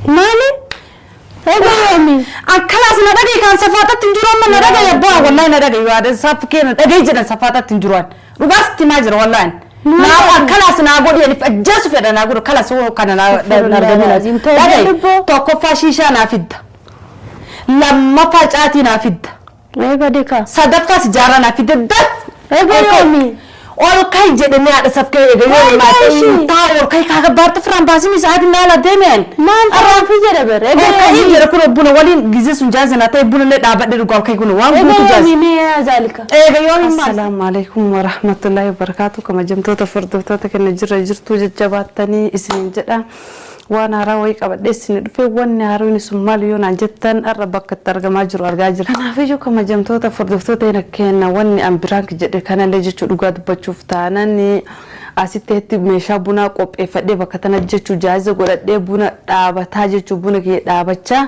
Maali? Egaa Akkalaas na dhagaye kan safaatatti hin jiru amma na dhagaye abbaa wallahi na dhagaye yaada saaf kee na dhagaye jedhan safaatatti hin jiru an. Dhugaas itti himaa jira wallahi. Naa akkalaas naa godhi ani ajjeesu fedha naa godhu kalas hoo kana naa argamina. Dhagaye tokkoffaa shiishaa naa fidda. Lammaffaa caatii naa fidda. Eebadika. Sadaffaa sijaaraa naa fidda. Daf! Egaa yoomi? Ol kai jedhanii haadha saf kee eega yoo Maal maatee ta'e taa ol kai kaaka baartu firaan baasini sa'aatiin naala deemeen. Maal ta'uufi jedha bare. Ol kai jedha kun buna waliin gizee sun jaazina ta'e buna illee dhaabadhe dhugaa ol kai kun waan guutu Egaa jaazi. yoomi mee zaalika? Eega yoo hin maal. Assalaamu alaikum warahmatullahi wabarakatuh. Kabajamtoota hordoftoota keenya jirra jirtuu jajjabaattanii isiniin jedha. Waan haaraa wayii qabadhee isin dhufe wanni haaraan sun maal yoo naan jettan har'a bakka itti argamaa jiru argaa jira. Kanaafiyyuu kabajamtoota hordoftoota keenya wanni an prank jedhe kanallee jechuu dhugaa dubbachuuf taanan asitti itti meeshaa bunaa qopheeffadhee bakka tana jechuu jaaza godhadhee buna dhaabataa jechuu buna kiyya dhaabachaa.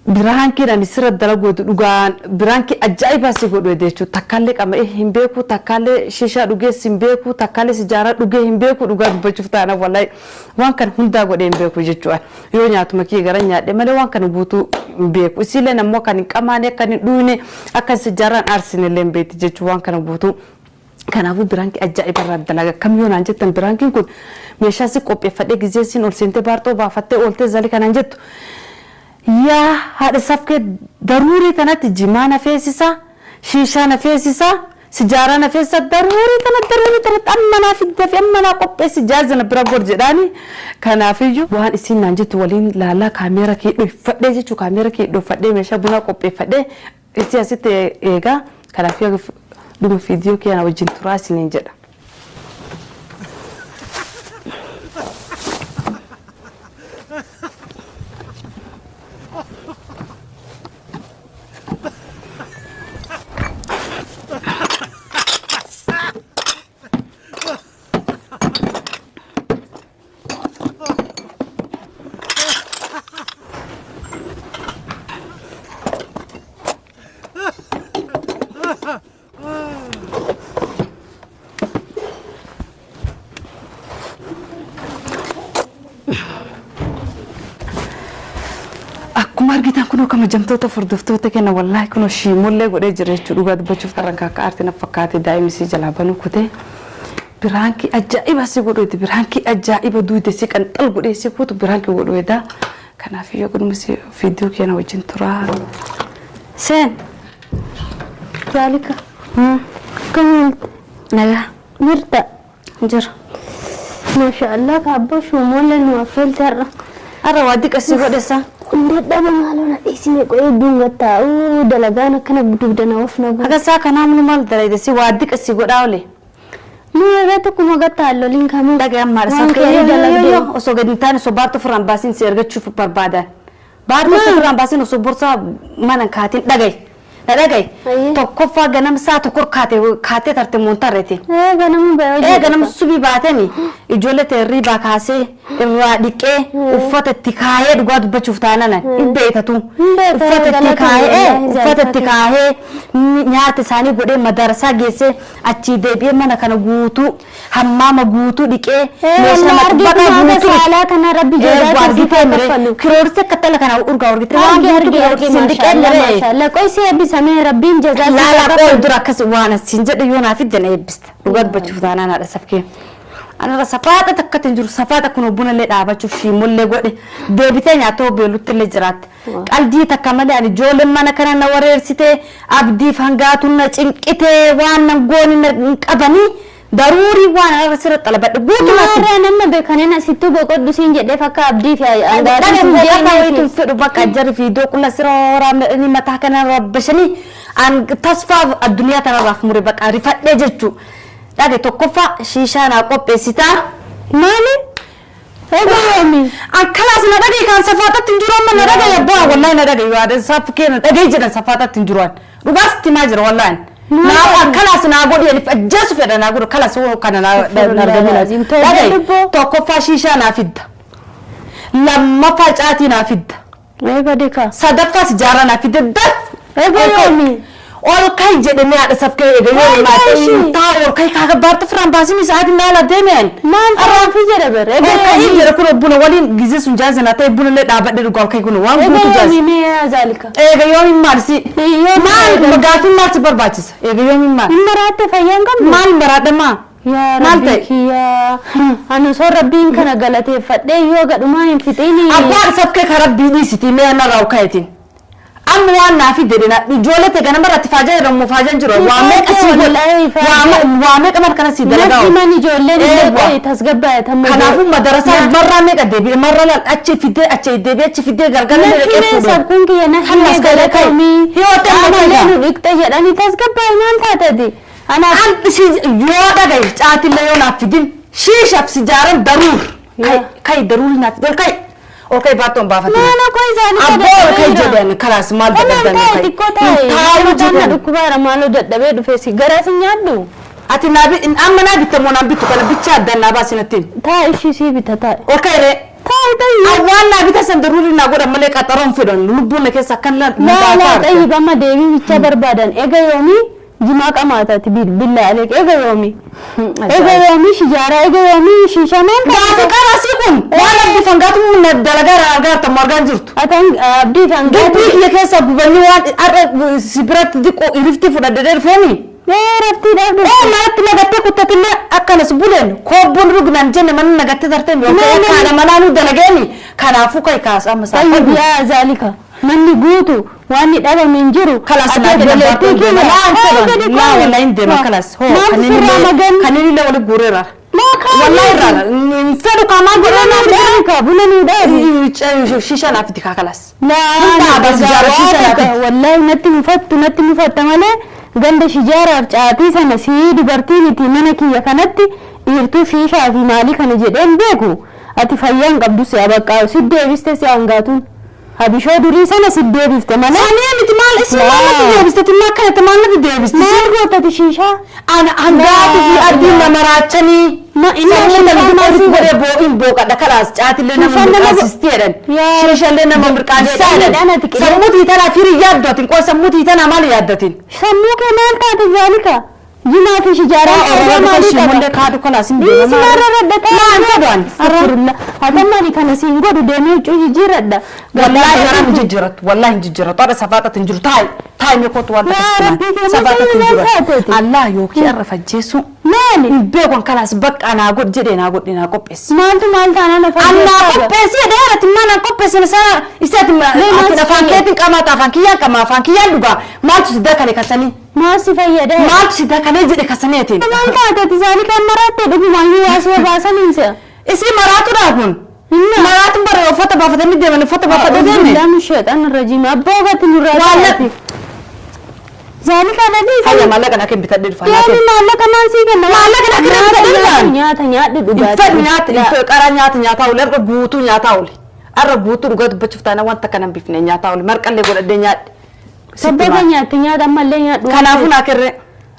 Prankiin ani sirra dalagu dhugaan prankii ajaa'ibaa si godhu jechuudha. Takkaallee qama'ee hin beeku, takkaallee shishaa dhugees hin beeku, takkaallee sijaaraa dhugee hin beeku dhugaa dubbachuuf taana wallahi waan kana hundaa godhee hin beeku jechuudha. Yoo nyaatuma kiyya gara nyaadhe malee waan kana guutuu hin beeku. Isiillee ammoo kan hin qamaane akka hin dhuyne akka sijaaraan aarsine illee hin beekti jechuudha waan kana guutuu. Kanaafuu prankii ajaa'iba irraa dalaga. Kam yoo naan jettan prankiin kun meeshaa si qopheeffadhee gizee siin ol seentee baarxoo baafattee ooltee zali kanaan jettu. Yaa haadha safkee daruurii tanatti jimaa na feesisa, shiishaa na feesisa, sijaaraa na feesisa daruurii tana daruurii tanatti amma naa fidda fi amma naa qopheessi jaazana bira gor jedhaani. Kanaafiyyuu waan isiin naan jettu waliin laalaa kaameera kee dhoofadhee jechuu kaameera kee dhoofadhee meeshaa bunaa qopheeffadhee isii asitti eegaa kanaafii dhuma viidiyoo kee wajjin turaa isiniin jedha. Akkuma argitan kunoo kabajamtoota hordoftoota keenya wallaahi kunoo shiimollee godhee jira jechuudha dhugaa dubbachuuf karran akka aartiin fakkaate daa'imni si jalaa banuu kutee prankii ajaa'iba si godhu prankii ajaa'iba duute si qanxal godhee si kutu prankii godhu edaa kanaaf iyyuu kunuunsi viidiyoo keenya wajjin turaa. Seen. Zaalika. Akkam oolte? Nagaa. Jirta? Jira. Maasha Allah kaabboo shuumoolee nu affeelte har'a. Har'a waa diqa si godhessa. Dadhaba maaloo na dhiisine qo'ee dungattaa uu dalagaan akkana dugdana of na godha. Haga isaa kanaa munu maal dalayde si waa diqa si godhaa ole. Nu irra tokkuma gattaa loliin kamuu. Dhagee amma Waan kee dalagdee. Osoo gadi hin taane osoo baartuu ofirraan baasin si ergachuuf barbaadan. Baartuu osoo ofirraan baasin osoo borsaa mana kaatiin dhagaye. Na dhagaye. Ayyee. Tokkoffaa ganam saa tokko kaate kaatee tarte moontarreeti. Ee ganama ba'ee hojii. Ee ganam subii baatemi ijoollee ta'e hirribaa kaasee irraa dhiqee uffata itti kaayee dhugaa dubbachuuf taanana hin beekatu. Hin beekatu, Uffata itti galata kaayee wallaahi uffata itti jaallatee. kaayee nyaata isaanii godhee madarasaa geessee achii deebi'ee mana kana guutuu hammaama guutuu dhiqee Ee meeshaa wallah argee maxxanfaa kun haga guutuu saalaa kana rabbi Ee jazaa waa keessi argitee haa mire kaffalu. kiroorsi akka tala kana urgaa argitee waan Arge guutuu arge arge kiroorsi hin dhiqee maashaallah mire. maashaallah qoy si eebbisamee rabbiin jazaa siif haa Laala qool kaffalu. dura akkas waan asiin jedhe yoo naa fidde na eebbista. Dhugaa dubbachuuf taanaan haadha safkee. Anarra safaaxa takkatti hin jiru safaaxa kun buna illee dhaabachuuf shiimollee godhe deebitee nyaatoo beelutti illee jiraatte. Qaldii takka malee ani ijoolleen mana kana na wareersite abdiif hangaatuun na cinqite waan nan goone na hin qabanii daruurii waan anarra sirra xalabadhe guutumatti. Maarraa nama beekaneen asittuu boqodhu siin jedhee fakka abdii fi Dhage hangaatuun sun boqotaa wayitu jeemeefi. fedhu bakka jarri fiidoo qulla sira waraabni mataa kana rabbashanii an tasfaa addunyaa tanarraaf mure bakka rifadhee jechuu. Dhage tokkoffaa shiishaa naa qopheessitaa. Maali? Egaa yoomi? Akkalaas na dhagaye kan safaatatti hin jiru amma na dhagaye abbaa wallahi na dhagaye yaada saaf kee na dhagaye jedhan safaatatti hin jiru an. Dhugaas itti himaa jira wallahi. Naa akkalaas naa godhi ani ajjeesu fedha naa godhu kalas hoo kana naa argamina. Dhagaye tokkoffaa shiishaa naa fidda. Lammaffaa caatii naa fidda. Eebadika. Sadaffaa sijaaraa naa fidda. Daf! Egaa yoomi? Ol kai jedhame haadha safkee eega yoo Maal maatee ishii? taa ol kai kaaga baartu firaan baasin sa'aatiin naala deemeen. Maal ta'uufi jedha bare. Ol kai jedha kun buna waliin gizee sun jaazina ta'e buna illee dhaabadhe dhugaa ol kai kun waan Eega guutu jaazina. yoomii mee zaalika? Eega yoomiin maal si? Yoo Maal gaaffiin maal si barbaachisa? Eega yoomiin maal? Hin maraatte fayyaa hin qabdu? Maal maraadha maa? Yaa Maal Rabbii ta'e? kiyyaa. Ani osoo Rabbiin kana galateeffadhee yoo gadhumaa hin fixiini. Abbaan safkee karaa rabbii dhiisitii mee narraa ol kayetiin. Amma waan naa fidde dina ijoollee ta'e ganama irratti faajaa jedhamu faajaan jiru waa meeqa si godha waa meeqa markana si dalagaa Natti man ijoolleen illee Eewwa. qo'e tasgabbaa'e tamma. Kanaafuu madarasaa marraa meeqa deebi'e marraa laal achi fidee achi deebi'e achi fidee galgala Natti dhaqee mee fuudhe. sabkuun kiyya na Kan as galee ka'e. Yoo ta'e Qaamolee maal nu dhiqxe jedhanii tasgabbaa'e maal taatati? Anaaf An si yoo dhagaye caatillee yoo naaf fidin shiishaaf si jaaran daruur kai daruur naaf fidin ol kai ol kai baattoon baafatee. maala koo isaanii Abboo ol kai jedhan kalaas maal Kanaan dadhabdan ta'e kai. xiqqoo ta'e. Taa'u Mataan na jedhan. dhukkubaara maaloo dadhabee dhufe si garaa si nyaadhu. Ati naa amma naa bitte moo naan bittu kana bicha addaan naa baasi natti. Taa ishii sii bita taa'e. Ol kai ree. Taa'e ta'e. Awwaan naa bita san daruurri naa godhan malee qaxaroon fedhan lubbuun na keessa akkan Laa laa xayyib amma deebii bichaa barbaadan eega yoomii jimaa qamaatati billaa aleek eega yoomii. Eega yoomii shijaaraa eega yoomii shiishaa maal Gaafi qarasii kun waan abdii fangaatu na dalagaa argaa jirtu argaa jirtu. Atan abdii kan Dubbii kiyya keessa gubanii waan har'a si biratti xiqqoo irifti fudhadhee dhufeeni. Ee raftiidhaaf Ee dhufe. manatti nagattee kuttatillee akkanas buleen koobbuun rugnaan jenne mana nagattee tartee yookaan kana manaanuu dalageeni kanaafuu kai kaas amma Xayyib saafadhu. yaa zaalika manni guutu waan ni dhabame hin jiru. Kalas Ati naa kennan obboleettii baattuu kiyya. deema. Laa hin Haa, fedhan. gadi Laa qoome. wallahi hin deema kalas. Hoo Maaltu sirraa magan? kanneen illee wali guureera. Maa kaa'u? Wallahi irraa hin fedhu kaamaa Buna godhee nuu dhaabi kaa buna nuu dhaabi. shisha naaf itti kaa kalas. Laa Dhaaba sijaara shisha naaf itti. wallahi natti mufattu natti mufatta malee ganda shijaaraaf caatii sana sii dubartii miti mana kiyya kanatti dhiirtuu shiishaa fi maalii kana jedheen beeku ati fayyaa hin qabdu si abaqqaa si deebiste si hangaatuun habishoo durii sana si deebifte malee Saniya miti maal isin maal natti deebiste timma akkanatti maal natti deebiste? maal gootati shiishaa Ana hangaatu fi adii nama raachanii. Ma inni Sammuu shiishaa namni maal qofi si godhee boo'in booqadha kalaas caatillee nama Shiishaan nama mirqaansisti jedhan. Yaa. Shiishallee nama mirqaansisaa Jedhanii jedhan. ati qilee. Sammuu tiitanaa firii yaaddatin qoy sammuu tiitanaa maal yaaddatin? Sammuu kee maal taate zaalika jimaa fi shijaaraa Oromoo maalii qaba? shimullee kaadhu kalaas hin Dhiisi marra radda Maan fedhan. Astagfirullah. Hatamani kana siin godhu deemee huccuu jijjiiradha. Wallaahi haram hin jijjiiratu. Wallaahi hin jijjiiratu. Har'a safaatatti hin jiru. Taayi. Taayi mee kootu waan Yaa Rabbii takka kee safaatatti hin maal jiru. taateeti? Allah yookiin har'a fajjeessu. Maali? Hin beeku kalaas bakka naa godh jedhee naa godhe naa qopheessi. Maaltu maal taanaan afaan Annaa keessaa qaba? qopheessi jedhee haati mana qopheessine sana isaati maal si afaan keetiin qamaata afaan kiyyaan qama afaan kiyyaan dhugaa maaltu si dakale kasanii Maal si fayyada? maaltu si dakalee jedhe kasaniitiin. Maal taateti zaalika maraatte dhugumaayyuu waasii baasaniin si'a. Isii maraatudha kun. Maraatuun bara uffata baafatanii deeman uffata baafatanii deeman. Bishaan sheexan rajiima abbaa gati nurraa Waan taate. Zaalika nadii Hayya maallaqa na kenni bitadhee dhufa. Deemi maallaqa maal sii kenna? Maallaqa na kenna bitadhee dhufaan. Nyaata nyaadhu dhugaatii. Fedhu nyaata qara nyaata nyaataa oole har'a guutuu nyaataa oole. Har'a guutuu dhugaa dubbachuuf taana wanta kana hin bifne nyaataa oole marqallee godhadhee nyaadhe. Sabbata nyaatte nyaata ammallee nyaadhu. Kanaafuu naa kerree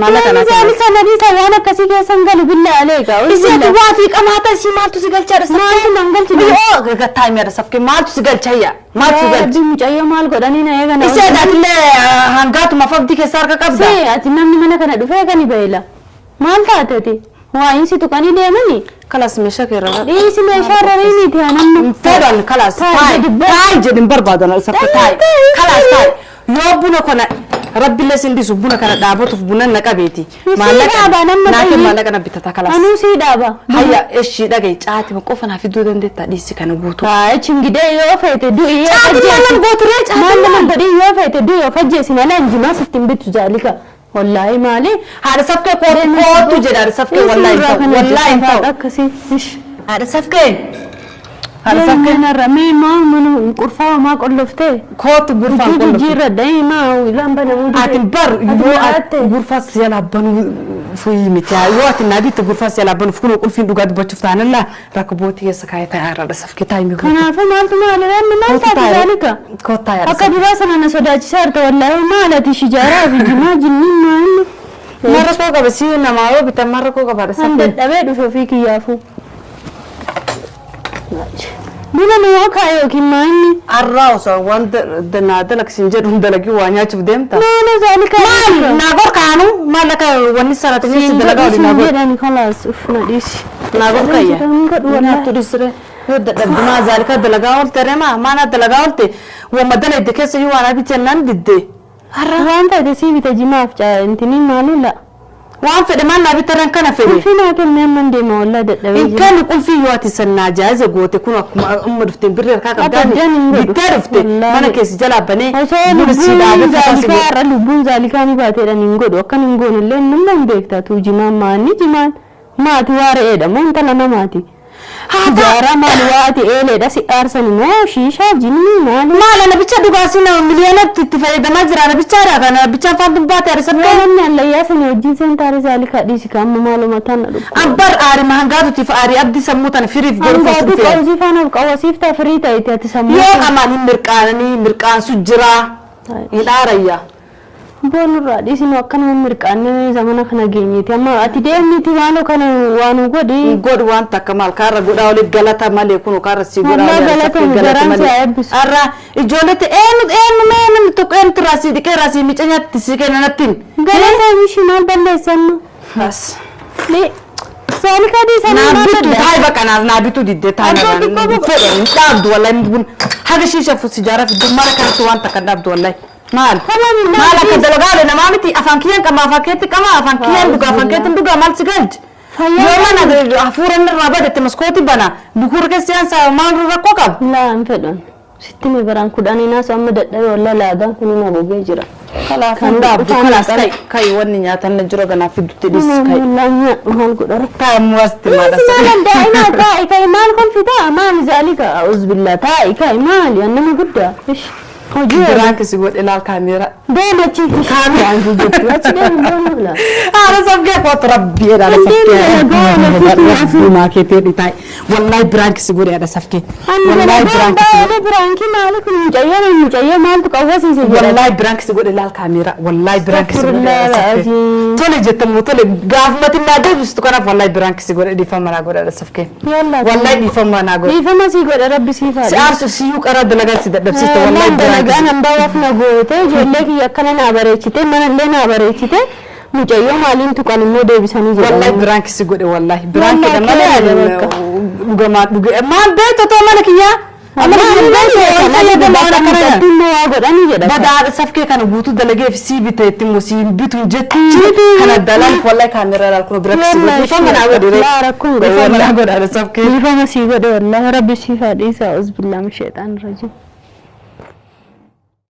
maallaqa naa Deemi kenni. zaalika nadii isa waan akkasii keessa hin galu billaa aleegaa. Isii ati waa fi qamaata isii maaltu si galchaadha? Maaltu nan galchine? Yoo gattaa mi'a safkee maaltu si galchayya? Maaltu si galcha? Rabbi mucayyoo maal godhanii na eegana. Isii ati atillee hangaatuma fabdii keessa harka qabda. See ati namni mana kana dhufee kan beela. Maal taateti? Waa insi tuqanii deemani? Kalas meeshaa keerra. Dhiisi meeshaa irra riiniiti haa namni. Fedhan kalas Taayi taayi dubba- taayi jedhin barbaadan safkee Taayi, taayi taayi, kalas taayi. taayi. Yoo buna kana rabbillee sin dhiisu buna kana dhaabatuuf buna na qabeeti. Sii dhaaba namni naa kenn xayyii. maallaqa na bitata kalas. Anuu sii dhaaba. Hayya eshii dhagaye caatii qofa naa fiduu dandeetta dhiisi kana guutuu. Taayi chingidee yoo feete du'i yoo Caatii maal ajjeesi. nama gooturee caatii Maal nama maal? godhii yoo feete du'i of ajjeesi malee anjimaa sitti hin bitu zaalika. Wallaahi maali? Haadha safkee kootu kootu jedha haadha safkee wallaahi hin ta'u wallaahi hin ta'u. Akkasii. Ish. Haadha safkee. Haadha safkee Deemnarra mee maa mana qurfaa maa qolloftee? kootu gurfaan Huccuu qollofu. jijjiirradha maa lamba namuu Ati bar yoo ati gurfaas yala banuu fuyi miti yoo ati naa bitte gurfaas yala banuuf kun qulfiin dhugaa dubbachuuf taanalla rakkoo keessa kaayee taa'ee haadha safkee taa'ee mi Kanaafuu maaltu maali namni maal taate zaalika? Kootu taa'ee haadha Akka duraa sana na sodaachisaa jirta wallaahi maal ati shijaaraa fi jimaa jinniin maal? Marra koo qaba si namaa yoo bitan marra koo qaba haadha An safkee. dadhabee dhufe ofii kiyyaafuu. Buna nu kaa yookiin maanni. Arraa osoo waan naa dalagsin jedhu hin dalagin waa nyaachuuf deemta. Maana zaalikaa. Maal naa gor kaanu maal akka wanni saratinya si dalagaa olii naa gor. Jedhani kalaas uf na dhiisi. Naa gor kayya. Hin godhu Nyaattu wallaahi. dhisire. Yoo dadhabdu maa zaalika dalagaa oolte reema maana dalagaa oolte wamma dalayde keessa iyyuu waan abi jennaan didde. Har'a waan taate sii bita jimaaf intini maali la. Waan fedhe maal naa bitarran kana fedhe. Qulfii naa kennee amman deema wallaahi dadhabee Hin jira. kennu qulfii yoo ati sannaa jaaza goote kun akkuma amma dhufteen birrii harkaa Abadan hin qabdaani godhu. bittee dhufte Wallaahi. mana keessa jalaa banee Osoo buna sii dhaabee lubbuun fataa si zaalikaa godhe. har'a lubbuun zaalikaa ni baateedhaan hin godhu akkan hin goone illee nama hin beekta tuu jimaan maanni jimaan maati waa re'eedha moo intala namaati. Ijaaraa maali waa ati eeleedha si aarsan moo shiishaa jinni maali. Maal ana bicha dhugaasii nama miliyoonatti itti fayyadamaa jira ana bichaadha kana bichaan faantuun baate ari sabbe. Namni allayyaa sana wajjin seentaare zaalikaa dhiisi ka amma maaluma tana dhukkuba. Abbar aari mahangaatuutiif aari abdii sammuu tana firiif godhu Hangaatu fasuuf. qawsii faana qawwasiif ta'a firii ta'eeti ati sammuu. Yoo qamaan hin mirqaananii mirqaansu jira hin aarayya. Boonurraa dhiisinu akkanuma mirqaannee zamana kana geenyeeti amma ati deemniti maaloo kana waan godhi. Godhu waan takka maal kaarra godhaa olii galata malee kun kaarra si godhaa Wallaa olii galata arsaffee galata garaan si malee. haa eebbisu. Arra ijoolletti eenyu eenyu mee namni tokko eenyutu raasii dhiqee raasii mica nyaatti si kenna natti himi. Galata ishii maal balleessanna? As. Saalika dhiisanii Naa maal bitu dadha? taa'e bakka naaf naa bitu diddee taa'e Abbaa narraan xiqqoo boqo- fedhe hin dhaabdu wallahi bun haga shiisha fuusi jaara fiddu mara kanatti waan takka hin dhaabdu wallahi. Maal? Tamam, hin Maal akka dhaabdu. dalagaa oole namaa miti afaan kiyyaan qama afaan keetti qama afaan kiyyaan dhuga afaan keetti hin dhuga maal si galchi? Fayyaa Yoo mana hafuura inni irraa badette maskootii bana bukuura keessa yaansa maal rakkoo qaba? Laa hin fedhan. Sitti mi baraan kudhanii naasu amma dadhabe wallaa laagaan kun na gogee jira. Kalaaf Kan hin dhaabdu dhufaan kalaas maqaan- kai kai wanni nyaatan na jira ganaaf fiddutti dhis kai. Wallaa nyaadhu maal godhare? Taa'e muwaasti Maal maal daa'imaa taa'i kai maal kolfitaa maal zaalika a'uuz billah taa'i kai maali annama guddaa. Ish hojii Biraan kisi godhe laal kaameeraa. deema achi kaamee jettu achi deemu deemu laa. Haala sabgee kootu rabbi jedha haala Deemu sabgee. dalagaa Rabbumaa keetee dhitaay. Wallahi biraan kisi godhe haadha sabgee. Wallahi biraan kisi godhe. Ani biraankii maali kun mucayyoo mucayyoo maaltu qawwasiise jedha. Wallahi biraan kisi godhe laal kaameeraa. Wallahi biraan kisi godhe haadha sabgee. Astaghfirullah Tole jettamu tole gaafumatti naa deebistu kanaaf wallahi biraan kisi godhe dhiifama naa godhe haadha sabgee. Yalla. Wallahi dhiifama naa godhe. Dhiifama sii godha rabbi siif haa Si aarsu siyyuu qaraa dalagaa si dadhabsiiste wallahi Wallaan biraan dalagaan kisi. hambawaaf na goote ijoollee kiyya akkana naa bareechite manallee naa bareechite mucayyoo maaliin tuqan immoo deebisanii Wallahi jedhan. biraan kisi godhe wallahi biraan Wallahi kidha malee kee yaada bakka. dhugamaa dhuge maal beektu too mana kiyyaa amma Maaliin beektu beektu fayyadama waan akkana Mucattiin waa godhanii jedha. Badaa safkee kana guutuu dalageef sii bite itti immoo sii bitu hin jetti kana dalaal wallahi kaameeraa laal kun bira kisi godhe dhiifama naa godhe ree Laa rakkoon godhe dhiifama naa wallahi. godhe haadha safkee. Dhiifama sii godhe wallahi rabbi siif haa dhiisu a'uuz billahi min sheexaan rajiim.